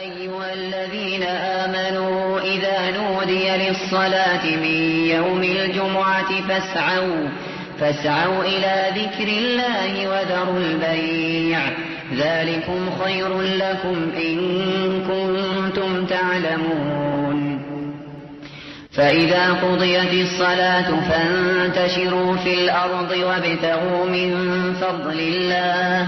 أيها الذين آمنوا إذا نودي للصلاة من يوم الجمعة فاسعوا إلى ذكر الله وذروا البيع ذلكم خير لكم إن كنتم تعلمون فإذا قضيت الصلاة فانتشروا في الأرض وابتغوا من فضل الله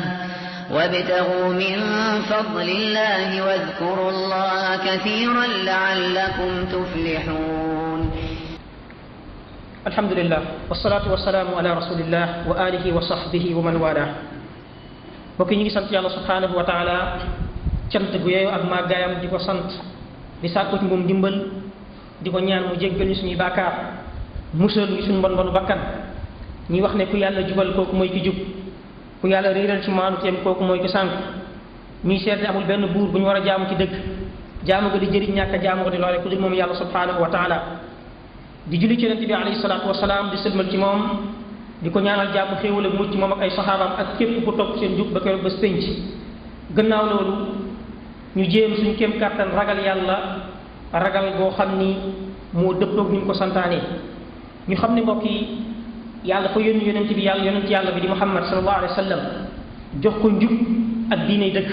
واذكروا الله كثيرا لعلكم تفلحون. الحمد لله والصلاة والسلام على رسول الله وآله وصحبه ومن والاه. mbokk yi ñu ngi sant yàlla subhanahu wa taala cant gu yeeyu ak màggaayam di ko sant di sàkku ci moom ndimbal di ko ñaan mu jéggal ñu suñuy bàkkaar musal ñu suñu mbon bakkan ñuy wax ne ku yàlla jubal kooku mooy ki jub ku yàlla réeral ci maanu teem kooku mooy ki sànk ñuy seet ne amul benn buur bu ñu war a jaamu ci dëgg jaamu ko di jëriñ ñàkk a jaamu ko di loole ku dul moom yàlla subhanahu wa taala di julli ci yonent bi alayhi salaatu wasalaam di sëlmal ci moom di ko ñaanal jàmm xéewal ak mucc moom ak ay saxaabaam ak képp ku topp seen jub ba keroog ba pénc gannaaw loolu ñu jéem suñu kéem kàttan ragal yàlla ragal boo xam ni moo dëppoog ni mu ko santaane ñu xam ne mbokk yi yàlla fa yónni yonent yàlla bi di Muhammad sallallahu alayhi wa sallam jox ko njub ak diiney dëkk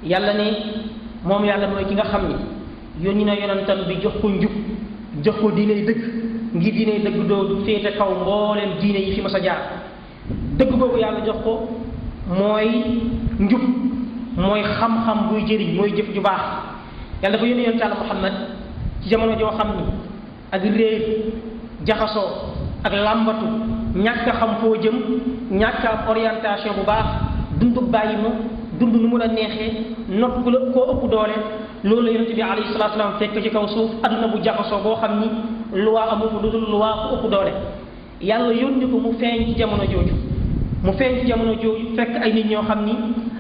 yàlla ne moom yàlla mooy ki nga xam ni yónni na yonentam bi jox ko njub jox ko diiney dëkk ngir diiney dëgg doo féete kaw mbooleem diine yi fi mas a jaar dëgg boobu yàlla jox ko mooy njub mooy xam-xam buy jëriñ mooy jëf ju baax yàlla dafa yónni yonent yàlla Muhammad ci jamono joo xam ni ak réer jaxasoo ak làmbatu ñàkk a xam foo jëm ñàkk a am orientation bu baax dundu bàyyi ma dund nu mu la neexee not ku la koo ëpp doole loolu la yonent bi alayhi salaatu salaam fekk ci kaw suuf adduna bu jaxasoo boo xam ni luwaa amu ko lu dul luwaa ku ëpp doole yàlla yónni ko mu feeñ ci jamono jooju fekk ay nit ñoo xam ni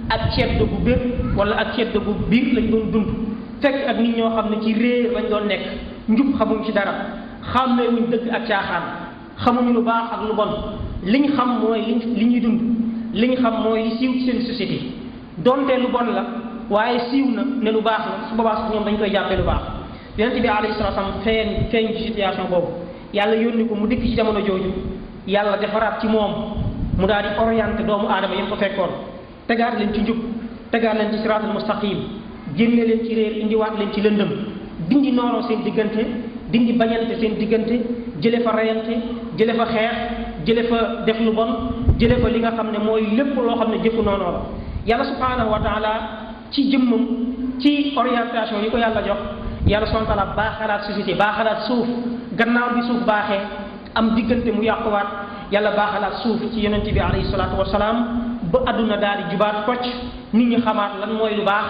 ak ceddo bu bér wala ak ceddo bu biir lañ doon dund fekk ak nit ñoo xam ne ci réer lañ doon nekk njub xamuñ ci dara xàmmeewuñ dëgg ak caaxaan xamuñu lu baax ak lu bon liñ xam mooy li ñuy dund liñ xam mooy li siiw ci seen société donte lu bon la waaye siiw na ne lu baax la su boobaa ñoom dañ koy jàppee lu baax yonent bi alayhi salaatu salaam feeñ ci situation boobu yàlla yónni ko mu dikk ci jamono jooju yàlla defaraat ci moom mu daal di orienté doomu aadama yëpp ko fekkoon tegaat leen ci njub tegaat leen ci siraatul mustaqim génne leen ci réer indiwaat leen ci lëndëm dindi noonoo seen diggante dindi bañante seen diggante jële fa reyante jële fa xeex jële fa def lu bon jële fa li nga xam ne mooy lépp loo xam ne jëfu noonoo la yàlla subhanahu wa taala ci jëmmam ci orientation yi ko yàlla jox yàlla subhanahu wa taala baaxalaat société baaxalaat suuf gannaaw bi suuf baaxee am diggante mu yàquwaat yàlla baaxalaat suuf ci yonent bi alayhi salaatu wasalaam ba adduna daal di jubaat kocc nit ñi xamaat lan mooy lu baax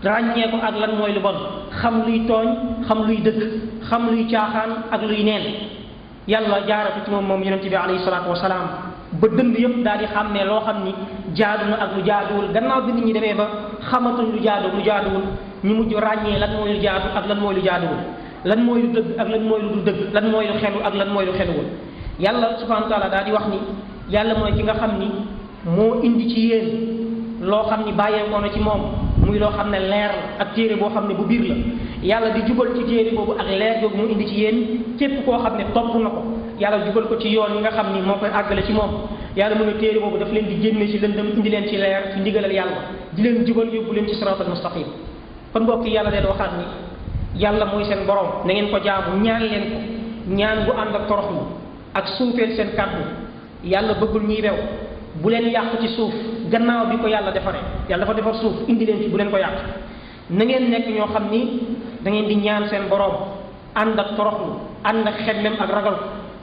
ràññee ko ak lan mooy lu bon xam luy tooñ xam luy dëkk xam luy caaxaan ak luy neen yàlla jaaratu ci moom yonent bi alayhi salaatu wasalaam ba dënd yëpp daal di xam ne loo xam ni jaadu na ak lu jaaduwul gannaaw bi nit ñi demee ba xamatuñ lu jaaduwul ñu mujj ràññee lan mooy lu jaadu ak lan mooy lu jaaduwul lan mooy lu dëgg ak lan mooy lu du dëgg lan mooy lu xelu ak lan mooy lu xeluwul yàlla subhanahu wa taala daal di wax ni yàlla mooy ki nga xam ni moo indi ci yéen loo xam ni bàyyeekoo na ci moom muy loo xam ne leer la ak téere boo xam ne bu biir la yàlla di jubal ci téere boobu ak leer boobu mu indi ci yéen képp koo xam ne topp na ko yàlla jubal ko ci yoon yi nga xam ni moo koy àggale ci moom yàlla mu ne téere boobu daf leen di génne ci lëndëm indi leen ci leer ci ndigalal yàlla di leen jubal yóbbu leen ci siraatal mustaqim kon mbokk yi yàlla leen waxaat ni yàlla mooy seen borom na ngeen ko jaamu ñaan leen ko ñaan bu ànd ak toroxlu ak suufeel seen kàddu yàlla bëggul ñiy rew bu leen yàq ci suuf gannaaw bi ko yàlla defaree yàlla dafa defar suuf indi leen ci bu leen ko yàq na ngeen nekk ñoo xam ni da ngeen di ñaan seen borom ànd ak toroxlu ànd ak xemmem ak ragal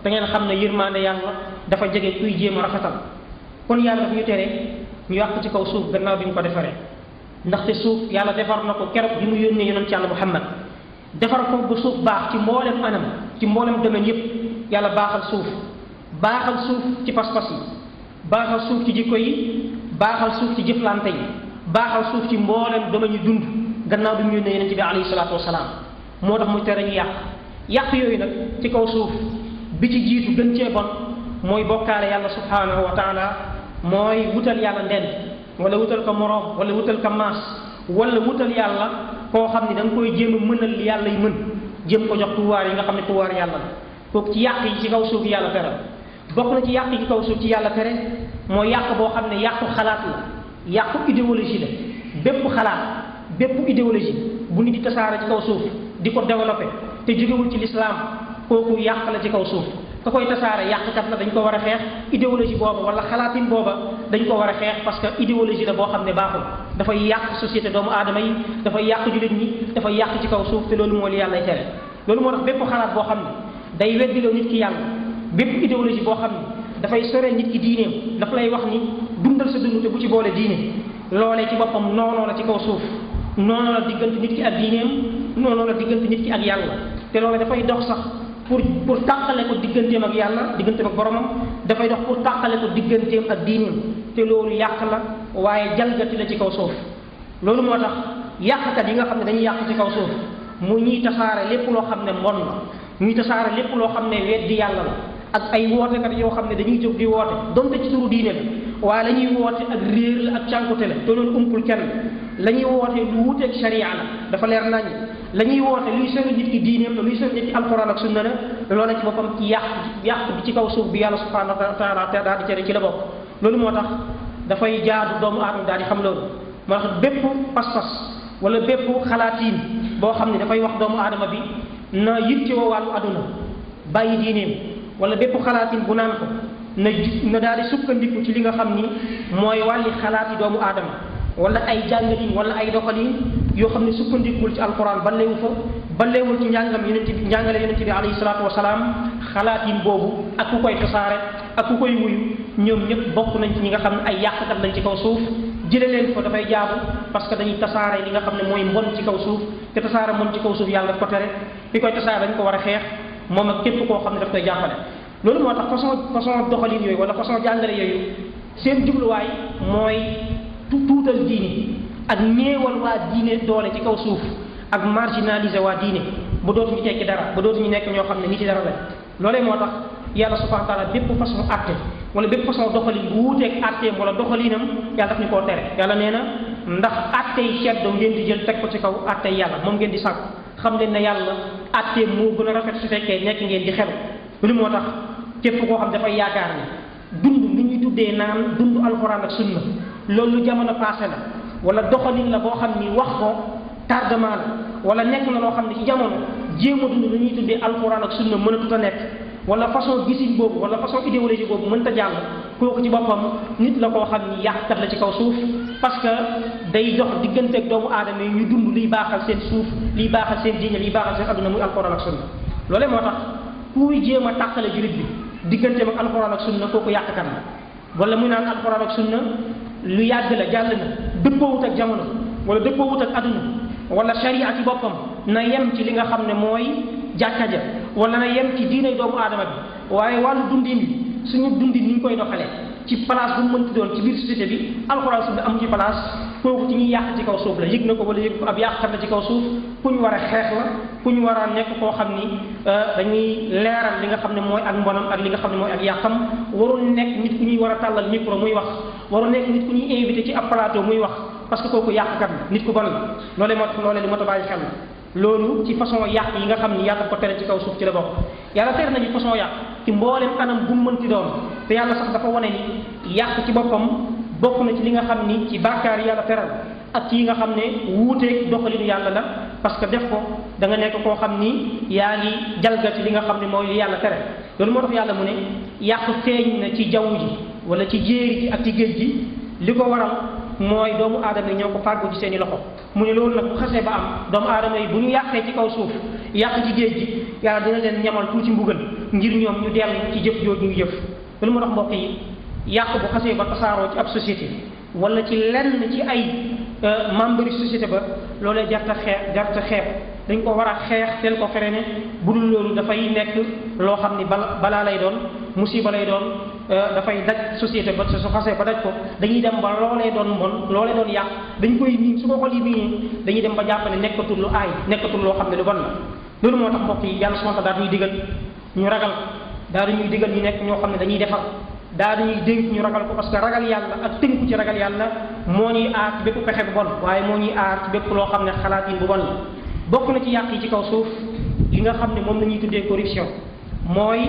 da ngeen xam ne yërmaande yàlla dafa jege kuy jéem a rafetal kon yàlla daf ñu tere ñu yàq ci kaw suuf gannaaw bi ñu ko defaree ndaxte suuf yàlla defar na ko keroog bi mu yónnee yonent yàlla Muhammad defar ko ba suuf baax ci mboolem anam ci mboolem domaine yépp yàlla baaxal suuf ci pas-pas yi baaxal suuf ci jikko yi baaxal suuf ci jëflante yi baaxal suuf ci mboolem domaine yu dund gannaaw bi mu yónnee yonent bi alayhi salaatu wasalaam moo tax muy tere ñu yàq yooyu nag ci kaw suuf bi ci jiitu gën cee bon mooy bokkaale yàlla subhanahu wa taala mooy wutal yàlla ndend wala wutal ko moroom wala wutal ko maas wala wutal yàlla koo xam ne da nga koy jéem a mënal li yàlla yi mën jéem ko jox pouvoir yi nga xam ne pouvoir yàlla la kooku ci yàq yi ci kaw suuf yàlla tere bokk na ci yàq yi ci kaw suuf ci yàlla tere mooy yàq boo xam ne yàqu xalaat la yàqu idéologie la bépp xalaat bépp idéologie bu nit di tasaare ci kaw suuf di ko développé te jógewul ci lislaam kooku yàq la ci kaw suuf ka koy tasaare yàqkat la dañ ko war a xeex idéologie booba wala xalaatin booba dañ ko war a xeex parce que idéologie la boo xam ne baaxul dafay yàq société doomu aadama yi dafay yàq jullit ñi dafay yàq ci kaw suuf te loolu moo li yàlla tere loolu moo tax bépp xalaat boo xam ne day weddiloo nit ki yàlla bépp idéologie boo xam ne dafay soreel nit ki diineem dafa lay wax ni dundal sa dund te bu ci boole diine loolee ci boppam noonoo la ci kaw suuf noonoo la diggante nit ki ak diineem noonoo la diggante nit ki ak yàlla te loolu dafay dox sax pour tàqale ko digganteem ak yàlla digganteem ak boromam dafay dox pour tàqale ko digganteem ak diineem te loolu yàq la waaye jalgati la ci kaw suuf loolu moo tax yàqkat yi nga xam ne dañuy yàq ci kaw suuf mu ñuy tasaare lépp loo xam ne mbon la ñuy tasaare lépp loo xam ne weddi yàlla la ak ay wootekat yoo xam ne dañuy jóg di woote donte ci turu diine la waaye la ñuy woote ak réer la ak cànkute la te loolu umpul kenn la ñuy woote lu wuteeg sharia la dafa leer nañ la ñuy woote luy sori nit ki diineem la luy sori nit ki alquran ak sunna la loola ci boppam ci yàq bi ci kaw suuf bi yàlla subhanahu wa taala daal di tere ci la bokk loolu moo tax dafay jaadu doomu aadama daal di xam loolu moo tax bépp pas-pas wala bépp xalaatiin boo xam ne dafay wax doomu aadama bi na yittewoo wàllu aduna bàyyi diineem wala bépp xalaatin bu naan ko na daal di sukkandiku ci li nga xam ni mooy wàlli xalaati doomu aadama wala ay jàngalin wala ay doxalin yoo xam ne sukkandikuwul ci alquran balleewul ci njàngale yonente bi alayhi salaatu wasalaam xalaatin boobu ak ku koy tasaare ak ku koy wuyu ñoom ñëpp bokk nañ ci ñi nga xam ne ay yàqkat lañ ci kaw suuf jële leen ko dafay jaabu parce que dañuy tasaare li nga xam ne mooy mbon ci kaw suuf te tasaare mbon ci kaw suuf yàlla daf ko tere ki koy tasaare dañ ko war a xeex moom ak képp koo xam ne daf koy jàppale loolu moo tax façon doxalin yooyu wala façon jàngale yooyu seen jubluwaay mooy tuutal diine ak ñeewal waa diine doole ci kaw suuf ak marginaliser waa diine ba dootuñu tekki dara ba dootuñu nekk ñoo xam ne nit ci dara la loolee moo tax yàlla subhanahu wa taala bépp façon atte wala bépp façon doxalin bu wuuteeg atteem wala doxalinam yàlla daf ñu koo tere yàlla nee na ndax attey ceddo ngeen di jël teg ko ci kaw attey yàlla moom ngeen di sàkk xam leen ne yàlla atteem moo gën a rafet su fekkee nekk ngeen di xel lu moo tax képp koo xam dafay yaakaar ne dund li ñuy tuddee naan dund alxuraan ak sunna loolu jamono passé la wala doxalin la boo xam ni wax ko tardement la wala nekk na loo xam ne ci jamono jéem a dund li ñuy tuddee alxuraan ak sunna mënatut a nekk wala façon gisin boobu wala façon idéologie boobu mënta jàll kooku ci boppam nit la koo xam ni yàqkat la ci kaw suuf parce que day dox digganteeg doomu aadama yi ñu dund liy baaxal seen suuf liy baaxal seen diine liy baaxal seen adduna muy alxuraan ak sunna loolee moo tax kuy jéem a tàqale jullit bi digganteem ak alxuraan ak sunna kooku yàqkat la wala muy naan alxuraan ak sunna lu yàgg la jàll na dëppoowut ak jamono wala dëppoowut ak adduna wala sharia ci boppam na yem ci li nga xam ne mooy jàkka ja wala na yem ci diinay doomu aadama bi waaye wàllu dundin bi suñu dundin ni ñu koy doxalee ci place bu mu mënti doon ci biir société bi alxuraan sunna amu ci place kooku ci ñuy yàq ci kaw suuf la yëg na ko wala yëg ko ab yàqkat la ci kaw suuf ku ñu war a xeex la ku ñu war a nekk koo xam ni dañuy leeral li nga xam ne mooy ak mbonam ak li nga xam ne mooy ak yàqam warul nekk nit ku ñuy war a tàllal micro muy wax warul nekk nit ku ñuy invité ci ab plateau muy wax parce que kooku yàqkat la nit ku bon la loolee li ma ta bàyyi xel loolu ci façon yàq yi nga xam ni yàlla ko tere ci kaw suuf ci la bokk yàlla tere nañu façon yàq ci mboolem anam bu mu mënti doon te yàlla sax dafa wane ni yàq ci boppam bokk na ci li nga xam ni ci bàkkaar yàlla teral ak ci yi nga xam ne wuuteeg doxalinu yàlla la parce que def ko da nga nekk koo xam ni yaa ngi jalgati li nga xam ne mooy li yàlla tere loolu moo tax yàlla mu ne yàq feeñ na ci jaww ji wala ci jéeri ji ak ci géej gi li ko waral mooy doomu aadama yi ñoo ko fàggu ci seen i loxo mu ne loolu nag bu xasee ba am doomu aadama yi bu ñu yàqee ci kaw suuf yàq ci géej gi yàlla dina leen ñamal tuuti mbugal ngir ñoom ñu dellu ci jëf jooju ñu jëf loolu moo tax mbokk yi yàq bu xasee ba tasaaroo ci ab société wala ci lenn ci ay membre société ba loolee jarta xeeb dañ ko war a xeex teel ko freiné bu dul loolu dafay nekk loo xam ni balaa lay doon musiba lay doon dafay daj société ba su xasee ba daj ko dañuy dem ba loolee doon mbon loolee doon yàq dañ koy miin su ko xol yi miinee dañuy dem ba jàpp ne nekkatul lu aay nekkatul loo xam ne lu bon la loolu moo tax mbokk yi yàlla subhanahu wa ta'ala daal ñuy digal ñu ragal daal ñuy digal ñu nekk ñoo xam ne dañuy defar daal ñuy dénk ñu ragal ko parce que ragal yàlla ak tënku ci ragal yàlla moo ñuy aar ci bépp pexe bu bon waaye moo ñuy aar ci bépp loo xam ne xalaat yi bu bon la bokk na ci yàq yi ci kaw suuf li nga xam ne moom la ñuy tuddee corruption mooy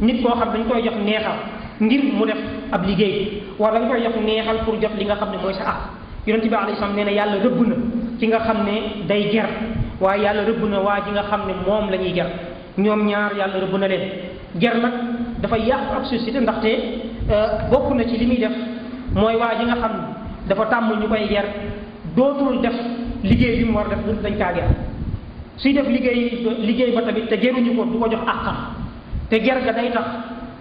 nit koo xam dañ koy jox neexal ngir mu def ab liggéey wala dañ koy jox neexal pour jox li nga xam ne mooy sa àq yonent bi alayhi salaam nee na yàlla rëbb na ci nga xam ne day ger waaye yàlla rëbb na waa ji nga xam ne moom la ñuy ger ñoom ñaar yàlla rëbb na leen ger nag dafay yàq ab société ndaxte bokk na ci li muy def mooy waa ji nga xam ne dafa tàmm ñu koy ger dootul def liggéey bi mu war def dañ kaa ger suy def liggéey ba tamit te geruñu ko du ko jox àqam te ger ga day tax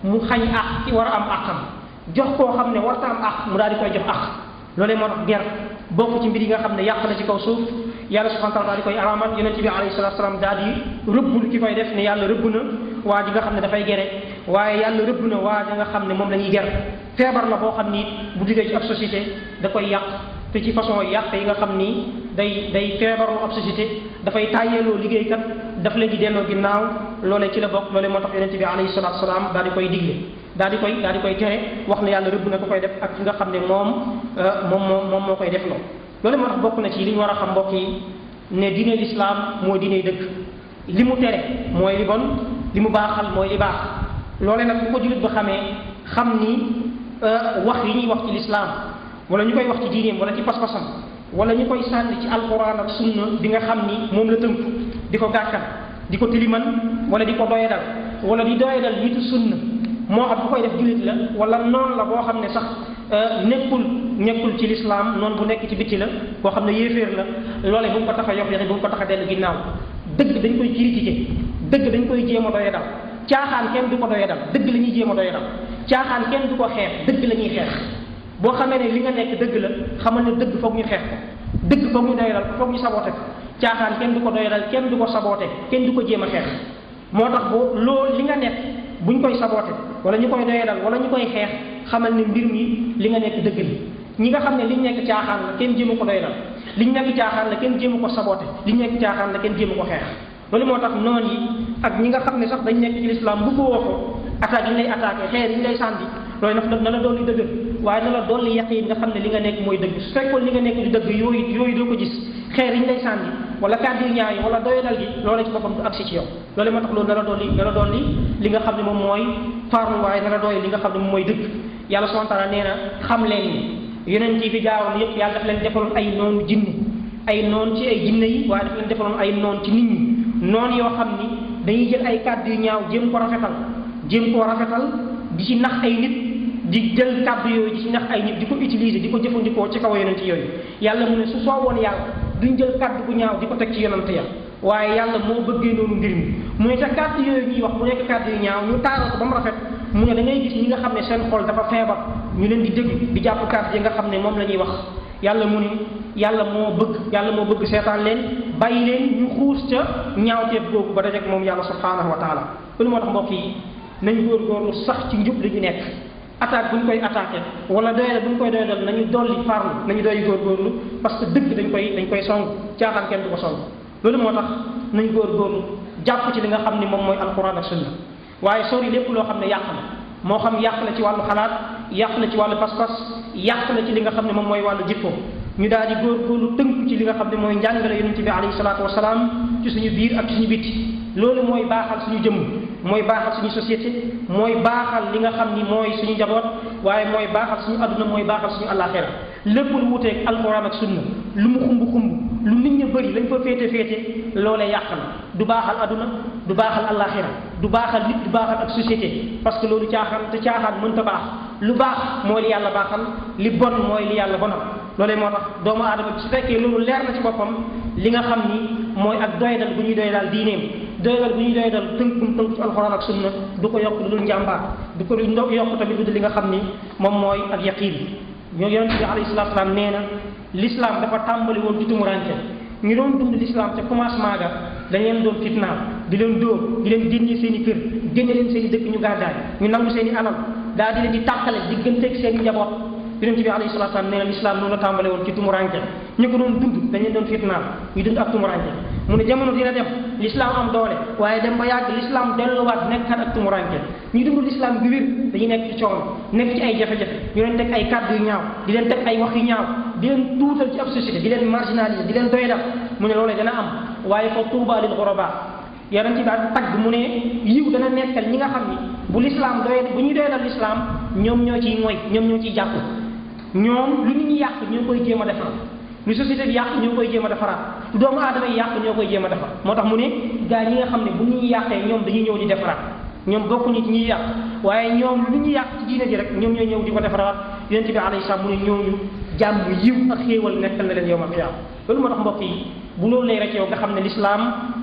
mu xañ àq ci war a am àqam jox koo xam ne warta am àq mu daal di koy jox àq loolee moo tax ger bokk ci mbir yi nga xam ne yàq na ci kaw suuf yàlla subhanahu wa taala daal di koy araamal yonent bi alayhi salatu salaam daal di rëbbul ki koy def ne yàlla rëbb na waa ji nga xam ne dafay gere waaye yàlla rëbb na waa ji nga xam ne moom la ñuy ger feebar la boo xam ni bu duggee ci ab société da koy yàq te ci façon yàq yi nga xam ni day feebarlu ab société dafay tàyyeeloo liggéeykat daf leen di delloo ginnaaw loolee ci la bokk loolee moo tax yonent bi alayhi salatu salaam daal di koy digle daal di koy tere wax ne yàlla rëbb na ko koy def ak ki nga xam ne moom moo koy def loo loolu moo tax bokk na ci li ñu war a xam mbokk yi ne diine lislaam mooy diine dëkk li mu tere mooy li bon li mu baaxal mooy li baax loole nag bu ko jullit ba xamee xam ni wax yi ñuy wax ci lislaam wala ñu koy wax ci diineem wala ci pas-pasam wala ñu koy sànni ci alquran ak sunna bi nga xam ni moom la tënk di ko gàkkal di ko tiliman wala di ko doyadal wala di doyadal nitu sunna moo xam bu koy def jullit la wala noonu la boo xam ne sax nekkul ci lislaam noonu bu nekk ci bitti la boo xam ne yéeféer la loole bu mu ko tax a yox yoxe bu mu ko tax a dellu ginnaaw dëgg dañ koy critiquer dëgg dañ koy jéem a doyadal caaxaan kenn du ko doyadal dëgg la ñuy jéem a doyadal caaxaan kenn du ko xeex dëgg la ñuy xeex boo xamee ne li nga nekk dëgg la xamal ne dëgg foog ñu xeex ko dëgg foog ñu doyadal foog ñu saboote ko caaxaan kenn du ko doyadal kenn du ko saboote kenn du ko jéem a xeex moo tax boo loolu li nga nekk buñ koy saboote wala ñu koy doyadal wala ñu koy xeex xamal ne mbir mi li nga nekk dëgg la ñi nga xam ne liñ nekk caaxaan la kenn jéemu ko doyadal liñ nekk caaxaan la kenn jéemu ko saboote liñ nekk caaxaan la kenn jéemu ko xeex loolu moo tax noon yi ak ñi nga xam ne sax dañ nekk ci lislaam bu ko woo ko attaque yi lay attaqué xeer yi lay sànni loolu nag na la dolli dëgg waaye na la dolli yaqin nga xam ne li nga nekk mooy dëgg su fekkoon li nga nekk du dëgg yooyu doo ko gis xeer yi lay sànni wala kàddu yu ñaaw yi wala doyadal gi loolu ci boppam du agsi ci yow loolu moo tax loolu na la dolli li nga xam ne moom mooy farlu waaye na la dolli li nga xam ne moom mooy dëgg yàlla subhanahu wa ta'ala nee na xam leen ni yonent yi fi jaaroon yëpp yàlla daf leen defaloon ay noonu jinne ay noon ci ay jinne yi waaye daf leen defaloon ay noon ci nit ñi noonu yoo xam ni dañuy jël ay kàddu yu ñaaw jéem ko rafetal di ci nax ay nit di jël kàddu yooyu di ci nax ay nit di ko utiliser di ko jëfandikoo ci kaw yonent yooyu yàlla mu ne su sooboon yàlla duñ jël kàddu bu ñaaw di ko teg ci yonent ya waaye yàlla moo bëggee noonu mbir mi mu ne te kàddu yooyu ñuy wax mu nekk kàddu yu ñaaw ñu taaral ko ba mu rafet mu ne da ngay gis ñi nga xam ne seen xol dafa feebar ñu leen di dégg di jàpp kàddu yi nga xam ne moom la ñuy wax yàlla mu ne yàlla moo bëgg seetaan leen bàyyi leen ñu xuus ca ñaawteef googu ba dajeek moom yàlla subhanahu wa taala loolu moo tax mbokk yi nañ góorgóorlu sax ci njub li ñu nekk attaque bu ñu koy attaqué wala doyadal bu ñu koy doyadal nañu dolli farlu nañu dolli góorgóorlu parce que dëgg dañ koy song caaxaan kenn du ko song loolu moo tax nañ góorgóorlu jàpp ci li nga xam ne moom mooy alquran ak sunna waaye sori lépp loo xam ne yàq na moo xam yàq la ci wàllu xalaat yàq la ci wàllu pas-pas yàq la ci li nga xam ne moom mooy wàllu jikko ñu daal di góorgóorlu tënku ci li nga xam ne mooy njàngale yonente bi alayhi salaatu wasalaam ci suñu biir ak suñu bitti loolu mooy baaxal suñu jëmm mooy baaxal suñu société mooy baaxal li nga xam ni mooy suñu njaboot waaye mooy baaxal suñu adduna mooy baaxal suñu àllaaxira lépp lu wuteeg alquran ak sunna lu mu xumb lu nit ña bëri lañ fa féete loolee yàq na du baaxal adduna du baaxal àllaaxira du baaxal nit du baaxal ak société parce que loolu caaxaan te caaxaan mënta baax lu baax mooy li yàlla baaxal li bon mooy li yàlla bonal loolee moo tax doomu aadama bi su fekkee loolu leer na ci boppam li nga xam ni mooy ak doyadal bu ñuy doyadal diineem doyadal bu ñuy doyadal tënk ci alxuraan ak sunna du ko yokk lu dul njàmbaar du ko yokk tamit lu dul li nga xam ni moom mooy ak yaqiin ñoo yonent bi alayhi salaatu salaam nee na l'islam dafa tàmbali woon ci tumuranke ñu doon dund l'islam ca commencement ga dañ leen doon fitnaal di leen dóor di leen génne seen i kër génne leen seen i dëkk ñu gàddaay ñu nangu seen i alal daal di leen di tàqale digganteeg seen i njaboot yonent bi alayhi salaatu salaam nee na l'islam noonu la tàmbale woon ci tumuranke ñu ko doon dund dañ leen doon fitnaal ñu dund ak tumuranke mu ne jamono dina dem l'islam am doole waaye dem ba yàgg l'islam delluwaat nekkat ak tumuranke ñi dund l'islam bi wér dañuy nekk ci coono nekk ci ay jafe-jafe ñu leen teg ay kàddu yu ñaaw di leen teg ay wax yu ñaaw di leen tuutal ci ab société di leen marginaliser di leen doydal mu ne loolee dana am waaye fa tuuba lil ghuraba yonent bi daal tagg mu ne yiw dana nekkal ñi nga xam ni bu l'islam bu ñuy doyadal l'islam ñoom ñoo ciy moy ñoom ñoo ciy jàpp ñoom lu nit ñi yàq ñoo koy jéem a defar lu société bi yàq ñoo koy jéem a defaraat lu doomu aadama yi yàq ñoo koy jéem a defar moo tax mu ne gaa ñi nga xam ne bu ñuy yàqee ñoom dañuy ñëw di defaraat ñoom bokkuñu ci ñuy yàq waaye ñoom lu ñuy yàq ci diine ji rek ñoom ñooy ñëw di ko defaraat yonent bi alayhi salaam mu ne ñooñu jàmm yiw ak xéewal nekkal na leen yawmal qiyaama loolu moo tax mbokk yi bu loolu lay rek yow nga xam ne l'islam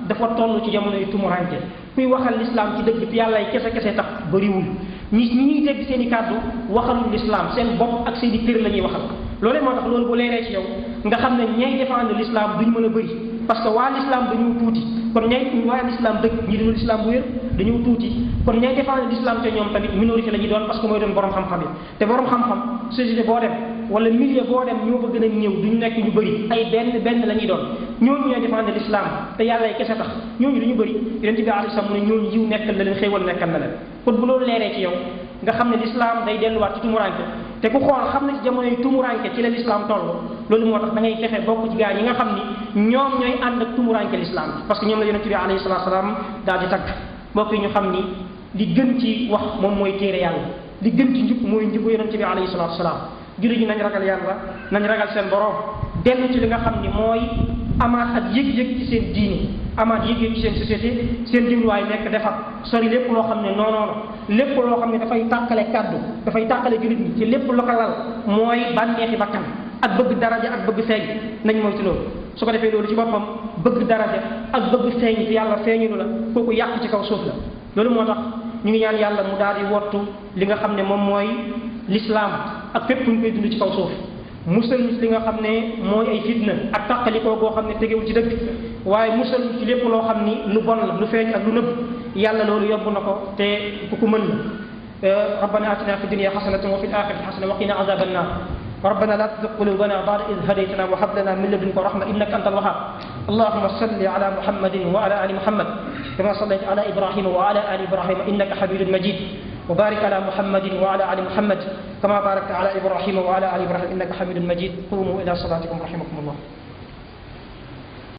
dafa toll ci jamono yu tumuranke kuy waxal l'islam ci dëgg te yàlla kese kese tax bëriwul ñi ñuy dégg seen i kàddu waxaluñ l'islam seen bopp ak seen i kër la ñuy waxal loolee moo tax loolu bu leeree ci yow nga xam ne ñay défendre l'islam duñ mën a bëri parce que waa l'islam dañoo tuuti kon waa l'islam dëgg ñi dul l'islam bu wér dañoo tuuti kon ñay défendre l'islam te ñoom tamit minorité la ñuy doon parce que mooy doon borom xam-xam yi te borom xam-xam société boo dem wala milieu boo dem ñoo fa gën a ñëw duñu nekk ñu bëri ay benn la ñuy doon ñooñu ñooy défendre l'islam te yàlla kese tax ñooñu duñu bëri yonent bi alayhi salaam mu ne ñooñu yiw nekkal na leen xéewal nekkal na leen kon bu loolu leeree ci yow nga xam ne l'islam day delluwaat ci tumuranke te ku xool xam ne ci jamono yi tumuranke ci la l'islam toll loolu moo tax da ngay fexe bokk ci gaa yi nga xam ni ñoom ñooy ànd ak tumuranke l'islam parce que ñoom la yonent bi alayhi salaam daal di tagg mbokk yi ñu xam ni li gën ci wax moom mooy téere yàlla li gën ci njub mooy njubu yonent bi alayhi salaam jullit ñi nañ ragal yàlla nañ ragal seen borom dellu ci li nga xam ni mooy amaat ak yëg-yëg ci seen diine amaat yëg-yëg ci seen société seen jubluwaay nekk defar sori lépp loo xam ne non lépp loo xam ne dafay tàqale kàddu dafay tàqale jullit ñi ci lépp lu ko lal mooy bànneexi bakkan ak bëgg daraja ak bëgg feeñ nañ mooy ci loolu su ko defee loolu ci boppam bëgg daraja ak bëgg feeñ ci yàlla feeñulu la kooku yàq ci kaw suuf la loolu moo tax ñu ngi ñaan yàlla mu daal di wottu li nga xam ne moom mooy l'islam ak fépp ñu koy dund ci kaw suuf musal ñu ci li nga xam ne mooy ay fitna ak tàqalikoo goo xam ne tegewul ci dëgg waaye musal ñu ci lépp loo xam ni lu bon la lu feeñ ak lu nëbb yàlla loolu yóbbu na ko te ku ko mën la rabbana atina fi dunya hasanatan wa fil akhirati hasanatan wa qina azaban nar ربنا لا تزغ قلوبنا بعد إذ هديتنا وهب لنا من لدنك رحمة إنك أنت الوهاب اللهم صل على محمد وعلى آل محمد كما صليت على إبراهيم وعلى آل إبراهيم إنك حميد مجيد وبارك على محمد وعلى آل محمد كما باركت على إبراهيم وعلى آل إبراهيم إنك حميد مجيد قوموا إلى صلاتكم رحمكم الله